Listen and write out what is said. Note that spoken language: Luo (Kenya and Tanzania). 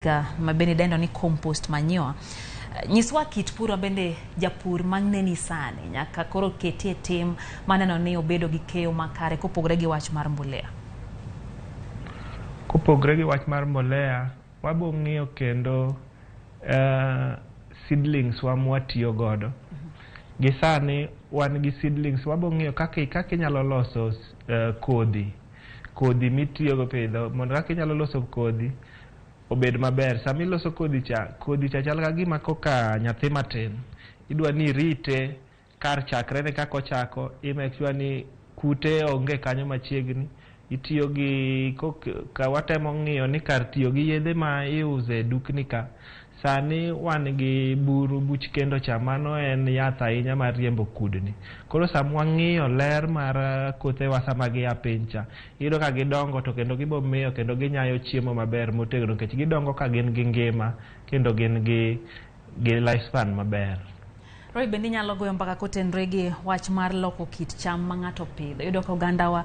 Ma bende idendo ni compost manure. Nyiswa kit pur ma bende japur maneni sani nyaka koro ketie tim maneno ni obedo gi keyo makare kopogore gi wach mar mbolea. Kopogre gi wach mar mbolea, wabo ng'iyo kendo seedlings wa mwatiyo godo. Gi sani wan gi seedlings, wabo ng'iyo kaka inyalo loso kodhi. Kodhi mitiyogo pidho, mondo kaka inyalo loso kodhi obed maber. Sama iloso kodhi cha chal ka gima koka nyathi matin. Idwa ni irite kar chakre ne kaka ochako, i make sure ni kute onge kanyo machiegni. Itiyo gi ka watemo ng'iyo ni kar tiyo gi yedhe ma iuso e dukni ka, sani wan gi buru buch kendo cha, mano en yath ahinya mar riembo kudni. Koro sama wang'iyo ler mar kothewa sama gia piny cha, iyudo ka gidongo to kendo gibo miyo kendo ginyayo chiemo maber motegno nikech gidongo ka gin gi ngima kendo gin gi lifespan maber. Roy, bende inyalo goyo mbaka kotenore gi wach mar loko kit cham ma ng'ato pidho. Iyudo ka ogandawa